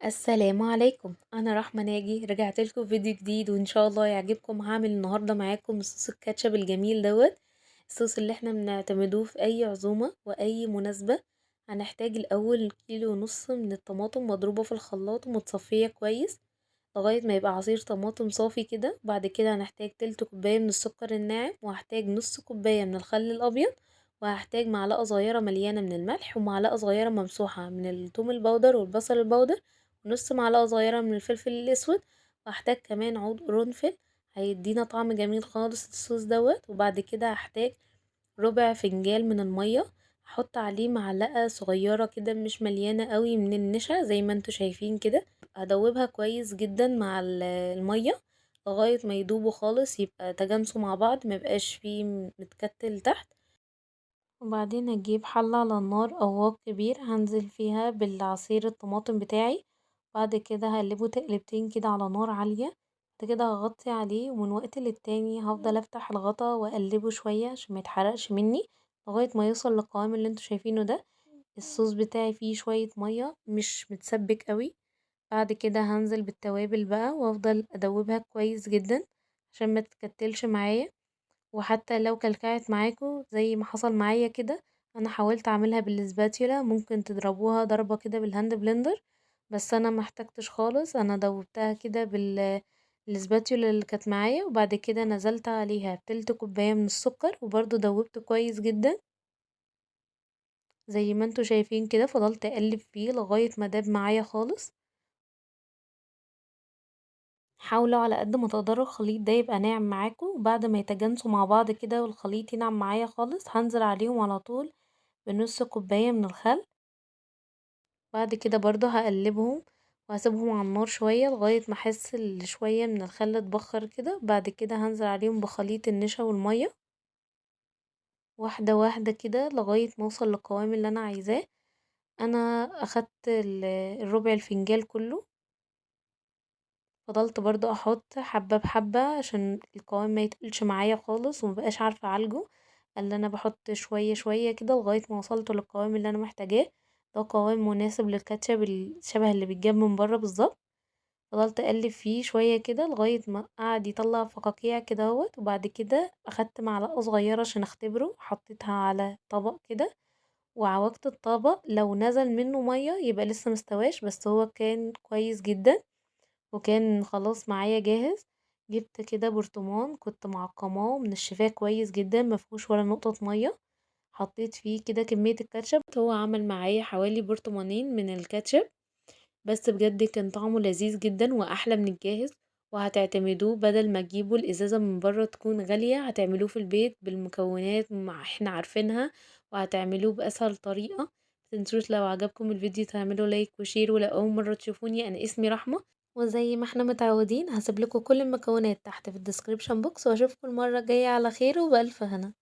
السلام عليكم، أنا رحمة ناجي رجعت لكم فيديو جديد وإن شاء الله يعجبكم. هعمل النهاردة معاكم صوص الكاتشب الجميل دوت، الصوص اللي احنا بنعتمدوه في أي عزومة وأي مناسبة. هنحتاج الأول كيلو ونص من الطماطم مضروبة في الخلاط ومتصفية كويس لغاية ما يبقى عصير طماطم صافي كده. بعد كده هنحتاج تلت كوباية من السكر الناعم، وهحتاج نص كوباية من الخل الأبيض، وهحتاج معلقة صغيرة مليانة من الملح، ومعلقة صغيرة ممسوحة من التوم البودر والبصل البودر، ونص معلقة صغيرة من الفلفل الأسود، وهحتاج كمان عود قرنفل هيدينا طعم جميل خالص الصوص دوت. وبعد كده هحتاج ربع فنجان من المية، هحط عليه معلقة صغيرة كده مش مليانة قوي من النشا زي ما انتوا شايفين كده، هدوبها كويس جدا مع المية لغاية ما يدوبوا خالص، يبقى تجانسوا مع بعض ما يبقاش فيه متكتل تحت. وبعدين هجيب حلة على النار او وok كبير هنزل فيها بالعصير الطماطم بتاعي، بعد كده هقلبه تقلبتين كده على نار عالية، بعد كده هغطي عليه، ومن وقت للتاني هفضل افتح الغطا واقلبه شوية عشان ما يتحرقش مني لغاية ما يوصل للقوام اللي انتوا شايفينه ده. الصوص بتاعي فيه شوية مية مش متسبك قوي. بعد كده هنزل بالتوابل بقى وافضل ادوبها كويس جدا عشان ما تتكتلش معايا، وحتى لو كلكعت معاكم زي ما حصل معايا كده انا حاولت اعملها بال spatula، ممكن تضربوها ضربة كده بال hand blender، بس انا ما احتجتش خالص، انا دوبتها كده بال spatula اللي كانت معايا. وبعد كده نزلت عليها تلت كوباية من السكر وبرضو دوبته كويس جدا زي ما انتوا شايفين كده، فضلت اقلب فيه لغاية ما داب معايا خالص. حاولوا على قد ما تقدروا الخليط ده يبقى ناعم معاكم، وبعد ما يتجانسوا مع بعض كده والخليط ينعم معايا خالص هنزل عليهم على طول بنص كوباية من الخل. بعد كده برضو هقلبهم وهسيبهم على النار شوية لغاية ما احس شوية من الخل اتبخر كده. بعد كده هنزل عليهم بخليط النشا والمية واحدة واحدة كده لغاية ما اوصل للقوام اللي انا عايزاه. انا اخدت الربع الفنجان كله، فضلت برضو احط حبة بحبة عشان القوام ما يتقلش معايا خالص ومبقاش عارفة اعالجه، اللي انا بحط شوية شوية كده لغاية ما وصلت للقوام اللي انا محتاجاه. ده قوام مناسب للكاتشب شبه اللي بيتجاب من بره بالظبط. فضلت اقلب فيه شوية كده لغاية ما قعد يطلع فقاقيع كده اهوت. وبعد كده اخدت معلقة صغيرة عشان اختبره، حطيتها على طبق كده وعوجت الطبق، لو نزل منه مية يبقى لسه مستواش، بس هو كان كويس جدا وكان خلاص معايا جاهز. جبت كده برطمان كنت معقماه ومنشفاه كويس جدا ما فيهوش ولا نقطة مية، حطيت فيه كده كمية الكاتشب. هو عمل معايا حوالي برطمانين من الكاتشب، بس بجد كان طعمه لذيذ جدا واحلى من الجاهز. وهتعتمدوه بدل ما تجيبوا الازازة من بره تكون غالية، هتعملوه في البيت بالمكونات ما احنا عارفينها، وهتعملوه باسهل طريقة. متنسوش لو عجبكم الفيديو تعملوا like و share، ولو اول مرة تشوفوني انا اسمي رحمة، وزي ما احنا متعودين هسيب لكم كل المكونات تحت في ال description box، واشوفكم المرة الجاية على خير وبألف هنا.